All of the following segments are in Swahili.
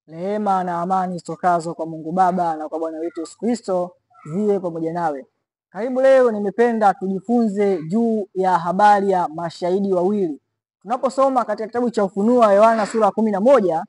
Rehema na amani zitokazo kwa Mungu Baba na kwa Bwana wetu Yesu Kristo ziwe pamoja nawe. Karibu. Leo nimependa tujifunze juu ya habari ya mashahidi wawili. Tunaposoma katika kitabu cha Ufunuo wa Yohana sura 11,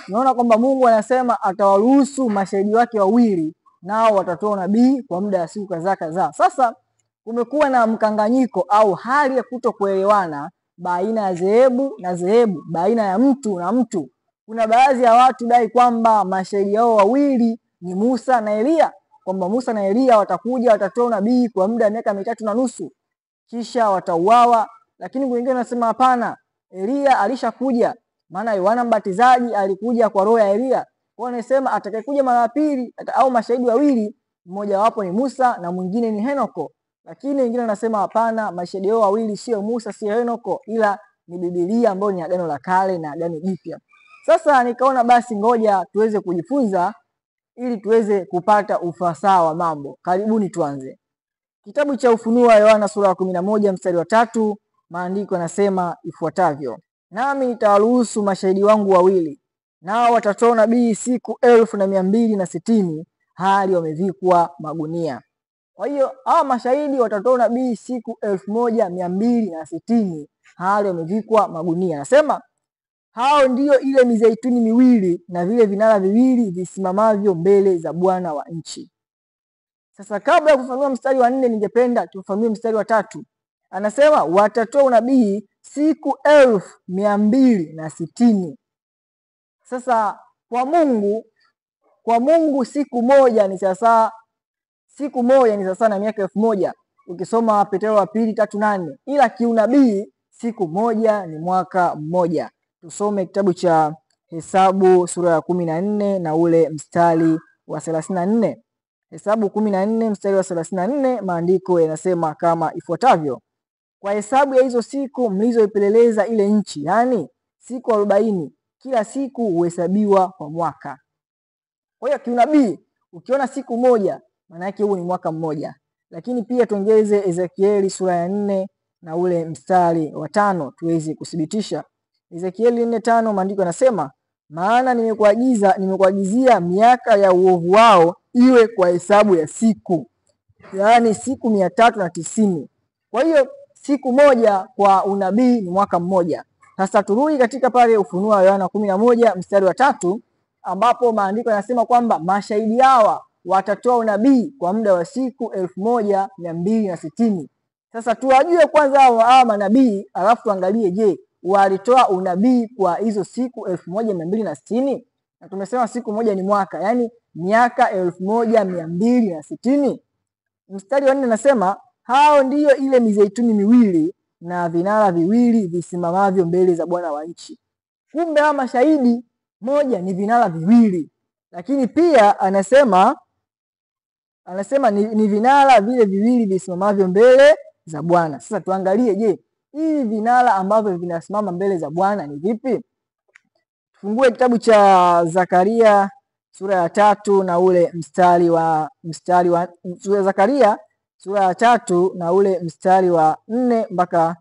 tunaona kwamba Mungu anasema atawaruhusu mashahidi wake wawili, nao watatoa unabii kwa muda wa siku kadhaa kadhaa. Sasa kumekuwa na mkanganyiko au hali ya kutokuelewana baina ya dhehebu na dhehebu, baina ya mtu na mtu. Kuna baadhi ya watu dai kwamba mashahidi hao wawili ni Musa na Eliya, kwamba Musa na Eliya watakuja watatoa unabii kwa muda wa miaka 3.5 kisha watauawa. Lakini wengine wanasema hapana, Eliya alishakuja, maana Yohana Mbatizaji alikuja kwa roho ya Eliya. Kwa hiyo anasema atakayekuja mara ya pili au mashahidi wawili, mmoja wapo ni Musa na mwingine ni Henoko. Lakini wengine wanasema hapana, mashahidi hao wawili sio Musa, sio Henoko, ila ni Biblia ambayo ni Agano la Kale na Agano Jipya. Sasa nikaona basi ngoja tuweze kujifunza ili tuweze kupata ufasaha wa mambo. Karibuni tuanze. Kitabu cha Ufunuo wa Yohana sura ya 11 mstari wa 3, maandiko yanasema ifuatavyo: nami nitawaruhusu mashahidi wangu wawili, nao watatoa unabii siku 1260 hali wamevikwa magunia. Kwa hiyo hawa mashahidi watatoa unabii siku 1260 hali wamevikwa magunia. Anasema hao ndiyo ile mizeituni miwili na vile vinara viwili visimamavyo mbele za Bwana wa nchi. Sasa kabla ya kufafanua mstari wa 4, ningependa tufafanue mstari wa 3. Anasema watatoa unabii siku 1260. Sasa kwa Mungu siku moja ni sasa, siku moja ni sasa na miaka 1000, ukisoma Petro wa pili 3:8. Ila kiunabii siku moja ni mwaka mmoja. Tusome kitabu cha Hesabu sura ya 14 na ule mstari wa 34. Hesabu 14 mstari wa 34, maandiko yanasema kama ifuatavyo: kwa hesabu ya hizo siku mlizoipeleleza ile nchi, yani siku 40, kila siku huhesabiwa kwa mwaka. Kwa hiyo kiunabii ukiona siku moja, maana yake huu ni mwaka mmoja. Lakini pia tuongeze Ezekieli sura ya 4 na ule mstari wa 5 tuweze kuthibitisha. Ezekieli 4:5, maandiko yanasema, maana nimekuagizia miaka ya uovu wao iwe kwa hesabu ya siku, yaani siku 390. Kwa hiyo siku moja kwa unabii ni mwaka mmoja. Sasa turudi katika pale Ufunuo wa Yohana 11 mstari wa 3, ambapo maandiko yanasema kwamba mashahidi hawa watatoa unabii kwa muda wa siku 1260. Sasa tuwajue kwanza hawa manabii, alafu tuangalie je, walitoa unabii kwa hizo siku 1260? Na tumesema siku moja ni mwaka, yani miaka 1260. Mstari wa 4 nasema hao ndiyo ile mizeituni miwili na vinara viwili visimamavyo mbele za Bwana wa nchi. Kumbe hawa mashahidi moja ni vinara viwili, lakini pia anasema ni vinara vile viwili visimamavyo mbele za Bwana. Sasa tuangalie, je, hivi vinara ambavyo vinasimama mbele za Bwana ni vipi? Tufungue kitabu cha Zakaria sura ya 3 na ule mstari wa sura ya Zakaria sura ya 3 na ule mstari wa 4 mpaka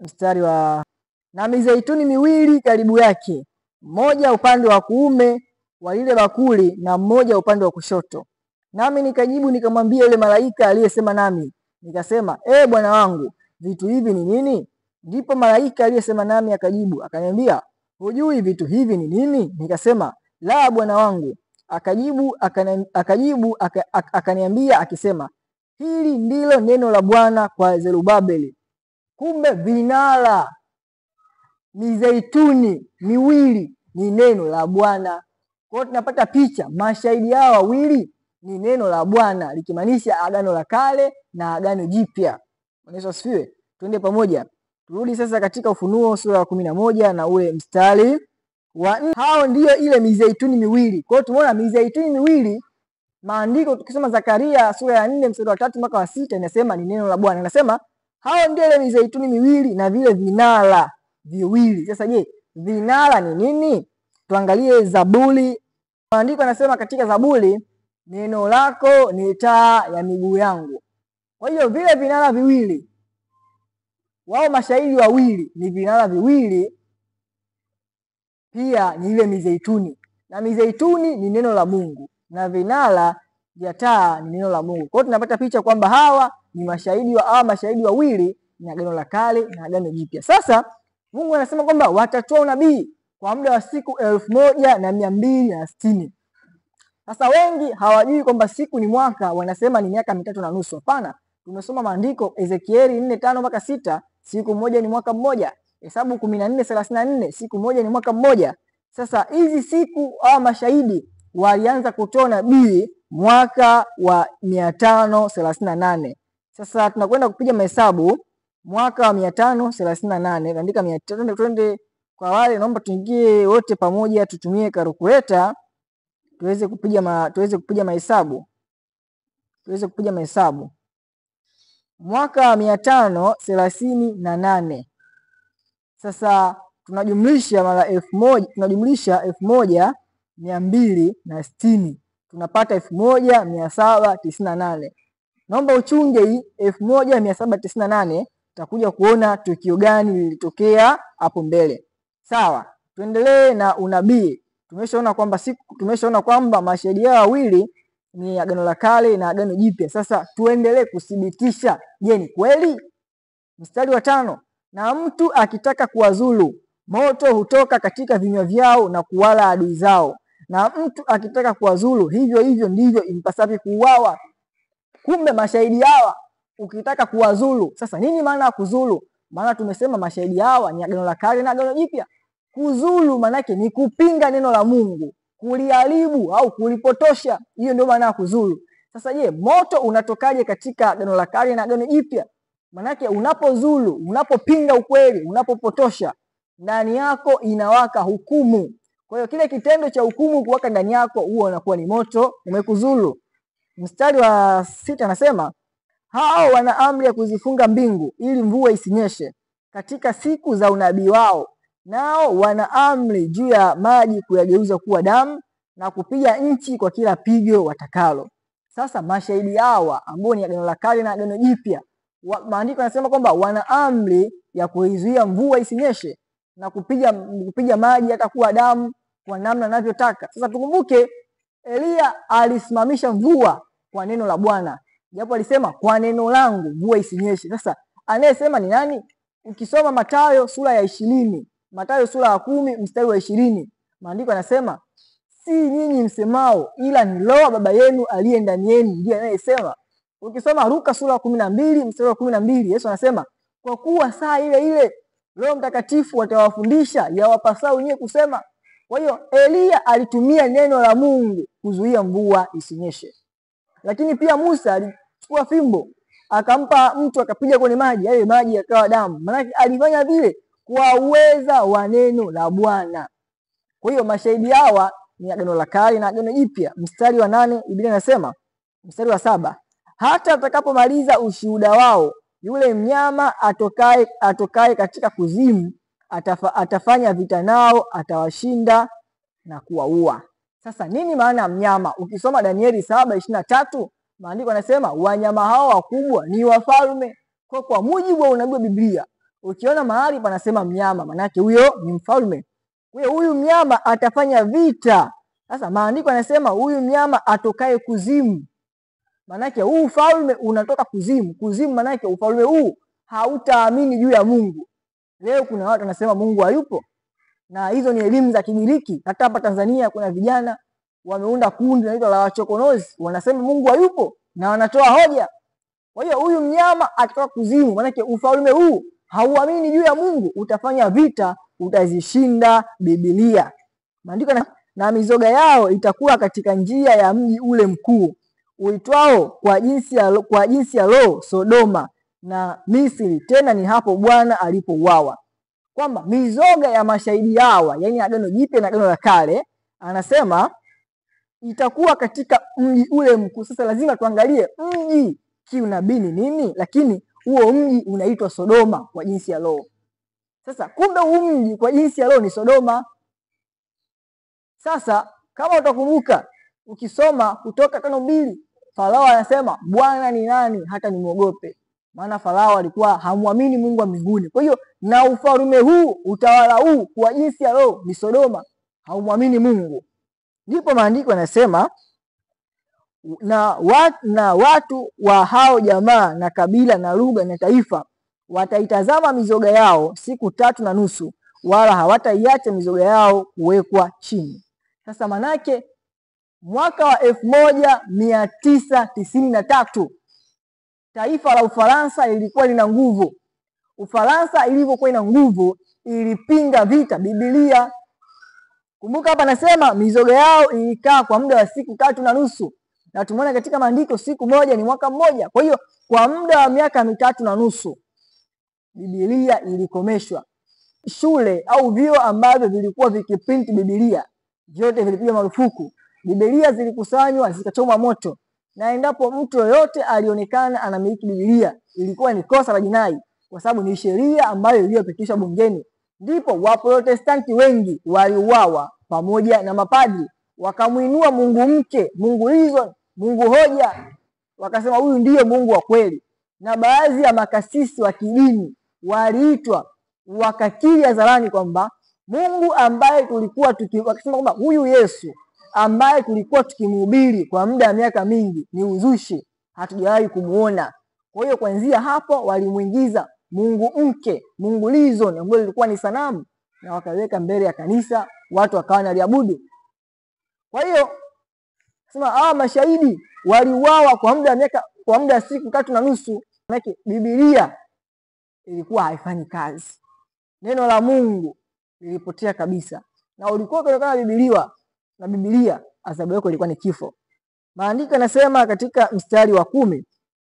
mstari wa na mizeituni miwili karibu yake, mmoja upande wa kuume wa lile bakuli na mmoja upande wa kushoto. Nami nikajibu nikamwambia yule malaika aliyesema nami, nikasema, Bwana wangu, vitu hivi ni nini? Ndipo malaika aliyesema nami akajibu akaniambia, hujui vitu hivi ni nini? Nikasema, la, Bwana wangu. Akajibu akaniambia akisema, hili ndilo neno la Bwana kwa Zerubabeli. Kumbe vinara mizeituni miwili ni neno la Bwana. Kwa hiyo tunapata picha, mashahidi hao wawili ni neno la Bwana, likimaanisha Agano la Kale na Agano Jipya. Bwana Yesu asifiwe. Twende pamoja. Turudi sasa katika Ufunuo sura ya 11 na ule mstari wa 4. Hao ndiyo ile mizeituni miwili. Kwa hiyo tumeona mizeituni miwili, maandiko tukisoma Zakaria sura ya 4 mstari wa 3 mpaka wa 6 inasema ni neno la Bwana. Inasema hao ndio ile mizeituni miwili na vile vinara viwili. Sasa je, vinara ni nini? Tuangalie Zaburi. Maandiko yanasema katika Zaburi, neno lako ni taa ya miguu yangu. Kwa hiyo vile vinara viwili, wao mashahidi wawili ni vinara viwili, pia ni ile mizeituni. Na mizeituni ni neno la Mungu na vinara vya taa ni neno la Mungu. Kwa hiyo tunapata picha kwamba hawa ni mashahidi wa hawa mashahidi wawili ni Agano la Kale na Agano Jipya. Sasa Mungu anasema kwamba watatoa unabii kwa muda wa siku 1260. Sasa wengi hawajui kwamba siku ni mwaka, wanasema ni miaka 3.5. Hapana, tumesoma maandiko Ezekieli 4:5 mpaka 6, siku moja ni mwaka mmoja. Hesabu 14:34, siku moja ni mwaka mmoja. Sasa hizi siku hawa mashahidi walianza kutoa nabii mwaka wa 538. Sasa tunakwenda kupiga mahesabu mwaka wa 538, andika 500, twende kwa wale, naomba tuingie wote pamoja tutumie kalkuleta tuweze kupiga tuweze kupiga mahesabu. Tuweze kupiga mahesabu. Mwaka wa 538. Sasa tunajumlisha mara 1000, tunajumlisha 1260. Tunapata 1798. Naomba uchunge hii 1798, tutakuja kuona tukio gani lilitokea hapo mbele. Sawa, tuendelee na unabii. Tumeshaona kwamba tumeshaona kwamba mashahidi hao wawili ni Agano la Kale na Agano Jipya. Sasa tuendelee kuthibitisha, je, ni kweli? Mstari wa 5, na mtu akitaka kuwazulu, moto hutoka katika vinywa vyao na kuwala adui zao. Na mtu akitaka kuwazulu, hivyo hivyo ndivyo impasavyo kuuawa. Kumbe mashahidi hawa ukitaka kuwazulu. Sasa nini maana ya kuzulu? Maana tumesema mashahidi hawa ni Agano la Kale na Agano Jipya. Kuzulu maana yake ni kupinga neno la Mungu, kuliharibu au kulipotosha. Hiyo ndio maana ya kuzulu. Sasa je, moto unatokaje katika Agano la Kale na Agano Jipya? Maana unapozulu, unapopinga ukweli, unapopotosha, ndani yako inawaka hukumu. Kwa hiyo kile kitendo cha hukumu kuwaka ndani yako, huo unakuwa ni moto umekuzulu. Mstari wa 6 anasema hao wana amri ya kuzifunga mbingu ili mvua isinyeshe katika siku za unabii wao, nao wana amri juu ya maji kuyageuza kuwa damu na kupiga nchi kwa kila pigo watakalo. Sasa mashahidi hawa ambao ni Agano la Kale na Agano Jipya, maandiko yanasema kwamba wana amri ya kuizuia mvua isinyeshe na kupiga maji hata kuwa damu kwa namna anavyotaka. Sasa tukumbuke Elia alisimamisha mvua kwa neno la Bwana, japo alisema kwa neno langu mvua isinyeshe. Sasa anayesema ni nani? Ukisoma Mathayo sura ya 20, Mathayo sura ya 10 mstari wa 20, maandiko yanasema si nyinyi msemao, ila ni Roho Baba yenu aliye ndani yenu ndiye anayesema. Ukisoma Luka sura ya 12 mstari wa 12, Yesu anasema kwa kuwa saa ile ile Roho Mtakatifu atawafundisha yawapasao nyie kusema. Kwa hiyo Elia alitumia neno la Mungu kuzuia mvua isinyeshe. Lakini pia Musa alichukua fimbo akampa mtu akapiga kwenye maji, yale maji yakawa damu. Maana alifanya vile kwa uweza wa neno la Bwana. Kwa hiyo mashahidi hawa ni Agano la Kale na Agano Jipya. Mstari wa 8 Biblia inasema, mstari wa 7, hata atakapomaliza ushuhuda wao, yule mnyama atokaye katika kuzimu atafanya vita nao, atawashinda na kuwaua. Sasa nini maana ya mnyama? Ukisoma Danieli 7:23, maandiko yanasema wanyama hao wakubwa ni wafalme. Kwa mujibu wa unabii wa Biblia, ukiona mahali panasema mnyama, maana yake huyo ni mfalme. Kwa hiyo huyu mnyama atafanya vita. Sasa maandiko yanasema huyu mnyama atokaye kuzimu, maana yake huu ufalme unatoka kuzimu. Kuzimu maana yake ufalme huu hautaamini juu ya Mungu. Leo kuna watu wanasema Mungu hayupo, na hizo ni elimu za Kigiriki. Hata hapa Tanzania kuna vijana wameunda kundi linaloitwa la wachokonozi, wanasema Mungu hayupo na wanatoa hoja. Kwa hiyo huyu mnyama akitoka kuzimu, maana yake ufalme huu hauamini juu ya Mungu, utafanya vita, utazishinda Biblia. Maandiko na mizoga yao itakuwa katika njia ya mji ule mkuu uitwao kwa jinsi ya roho Sodoma na Misri, tena ni hapo Bwana alipouawa. Kwamba mizoga ya mashahidi hawa, yani Agano Jipya na Agano la Kale, anasema itakuwa katika mji ule mkuu. Sasa lazima tuangalie mji kiunabii ni nini, lakini huo mji unaitwa Sodoma kwa jinsi ya roho. Sasa kumbe huu mji kwa jinsi ya roho ni Sodoma. Sasa kama utakumbuka ukisoma Kutoka 5:2, Farao anasema Bwana ni nani hata nimuogope? Maana Farao alikuwa hamuamini Mungu wa mbinguni. Kwa hiyo na ufalme huu, utawala huu kwa jinsi ya roho ni Sodoma, haumwamini Mungu. Ndipo maandiko yanasema na watu wa hao jamaa na kabila na lugha na taifa wataitazama mizoga yao siku 3.5, wala hawataiacha mizoga yao kuwekwa chini. Sasa manake mwaka wa 1993 taifa la Ufaransa lilikuwa lina nguvu. Ufaransa ilivyokuwa ina nguvu ilipinga vita Biblia. Kumbuka hapa nasema mizoga yao ilikaa kwa muda wa siku 3.5. Na tumeona katika maandiko siku moja ni mwaka mmoja. Kwa hiyo kwa muda wa miaka 3.5 Biblia ilikomeshwa. Shule au vyuo ambavyo vilikuwa vikiprint Biblia vyote vilipigwa marufuku. Biblia zilikusanywa zikachomwa moto. Na endapo mtu yoyote alionekana anamiliki Biblia ilikuwa ni kosa la jinai, kwa sababu ni sheria ambayo iliyopitishwa bungeni. Ndipo Waprotestanti wengi waliuawa pamoja na mapadri. Wakamuinua Mungu mke, Mungu reason, Mungu hoja, wakasema huyu ndiye Mungu wa kweli. Na baadhi ya makasisi wa kidini waliitwa wakakiri hadharani kwamba Mungu ambaye tulikuwa wakisema kwamba huyu Yesu ambaye tulikuwa tukimhubiri kwa muda wa miaka mingi ni uzushi, hatujawahi kumuona. Kwa hiyo kuanzia hapo walimuingiza Mungu mke, Mungu reason, ambaye ilikuwa ni sanamu, na wakaweka mbele ya kanisa, watu wakawa wanaliabudu. Kwa hiyo sema mashahidi waliuawa kwa muda wa miaka, kwa muda wa siku 3.5. Maana Biblia ilikuwa haifanyi kazi. Neno la Mungu lilipotea kabisa. Na ulikuwa ukionekana Biblia na Biblia, adhabu yako ilikuwa ni kifo. Maandiko yanasema katika mstari wa 10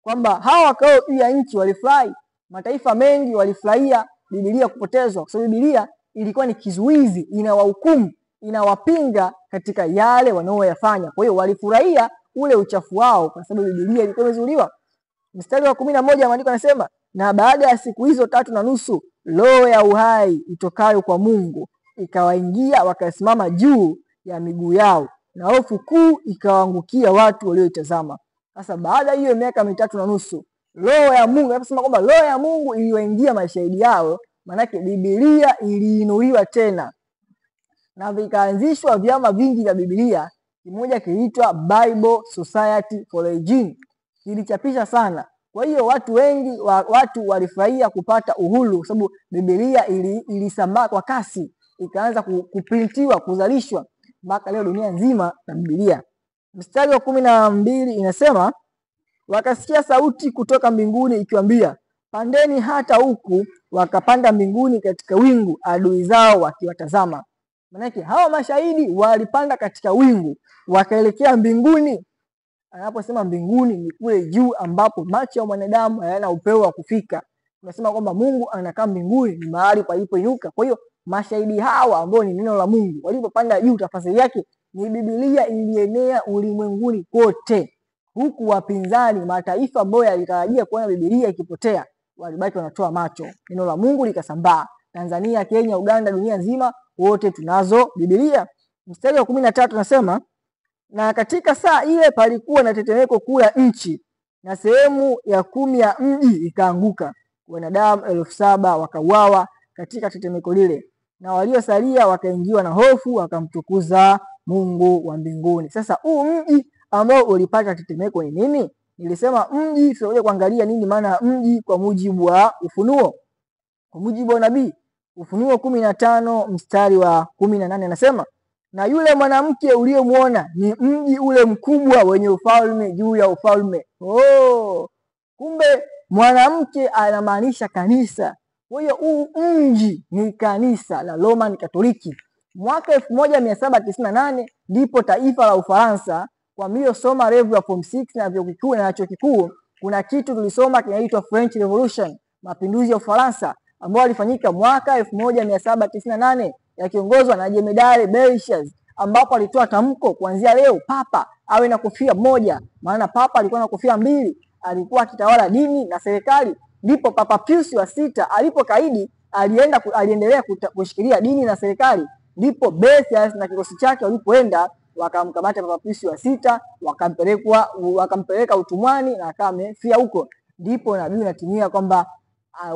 kwamba hawa wakao juu ya nchi walifurahi, mataifa mengi walifurahia Biblia kupotezwa, kwa sababu Biblia ilikuwa ni kizuizi, inawahukumu, inawapinga katika yale wanaoyafanya. Kwa hiyo walifurahia ule uchafu wao kwa sababu Biblia ilikuwa imezuiliwa. Mstari wa 11 maandiko yanasema, na baada ya siku hizo 3.5 roho ya uhai itokayo kwa Mungu ikawaingia, wakasimama juu ya miguu yao, na hofu kuu ikawaangukia watu walioitazama. Sasa baada hiyo miaka 3.5 roho ya Mungu, anaposema kwamba roho ya Mungu iliwaingia mashahidi yao, manake Biblia iliinuliwa tena na vikaanzishwa vyama vingi vya Biblia. Kimoja kiliitwa Bible Society for Hygiene, kilichapisha sana. Kwa hiyo watu wengi watu walifurahia kupata uhuru, kwa sababu Biblia ilisambaa kwa kasi, ikaanza kuprintiwa, kuzalishwa mpaka leo dunia nzima na Biblia. Mstari wa 12 inasema, wakasikia sauti kutoka mbinguni ikiwaambia, pandeni hata huku. Wakapanda mbinguni katika wingu, adui zao wakiwatazama. Manake hawa mashahidi walipanda katika wingu wakaelekea mbinguni. Anaposema mbinguni ni kule juu ambapo macho ya mwanadamu hayana upeo wa kufika. Tunasema kwamba Mungu anakaa mbinguni, ni mahali palipoinuka. Kwa hiyo mashahidi hawa ambao ni neno la Mungu walipopanda juu, tafasiri yake ni Biblia ilienea ulimwenguni kote, huku wapinzani, mataifa ambayo yalitarajia kuona Biblia ikipotea, walibaki wanatoa macho. Neno la Mungu likasambaa Tanzania, Kenya, Uganda, dunia nzima, wote tunazo Biblia. Mstari wa 13 nasema, na katika saa ile palikuwa na tetemeko kuu la nchi, na sehemu ya 10 ya mji ikaanguka. Wanadamu 7,000 wakauawa katika tetemeko lile, na waliosalia wakaingiwa na hofu, wakamtukuza Mungu wa mbinguni. Sasa huu mji ambao ulipata tetemeko ni nini? Nilisema mji, tutakuja kuangalia nini maana ya mji kwa mujibu wa Ufunuo, kwa mujibu wa nabii. Ufunuo 15 mstari wa 18 anasema, na yule mwanamke uliyemuona ni mji ule mkubwa wenye ufalme juu ya ufalme. Oh, kumbe mwanamke anamaanisha kanisa. Kwa hiyo huu mji ni kanisa la Roman Katoliki. Mwaka 1798 ndipo taifa la Ufaransa, kwa mliosoma level ya form 6 na vyuo vikuu na chuo kikuu, kuna kitu tulisoma kinaitwa French Revolution, mapinduzi ya Ufaransa ambao alifanyika mwaka 1798 yakiongozwa na Jemedari Berchers, ambapo alitoa tamko kuanzia leo papa awe na kofia moja, maana papa alikuwa na kofia mbili, alikuwa akitawala dini na serikali. Ndipo Papa Pius wa 6 alipokaidi, aliendelea kushikilia dini na serikali. Ndipo Berchers na kikosi chake walipoenda wakamkamata Papa Pius wa 6, wakampeleka utumwani na akawa amefia huko. Ndipo nabii unatimia kwamba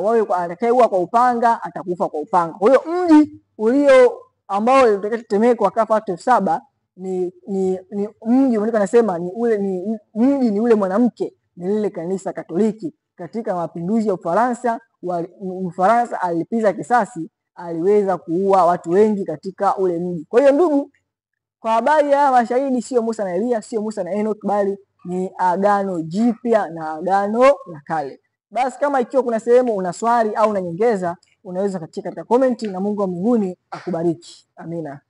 wawe atakayeua kwa upanga atakufa kwa upanga. Kwa hiyo mji ulio ambao ulitokea tetemeko wakafa watu 7,000 ni mji, maandiko anasema ni ule ni mji ni ule mwanamke, ni lile kanisa Katoliki. Katika mapinduzi ya Ufaransa, Mfaransa alilipiza kisasi, aliweza kuua watu wengi katika ule mji. Kwa hiyo ndugu, kwa habari ya mashahidi, sio Musa na Eliya, sio Musa na Enoch, bali ni Agano Jipya na Agano la Kale. Basi kama ikiwa kuna sehemu una swali au una nyongeza, unaweza katika komenti, na Mungu wa mbinguni akubariki. Amina.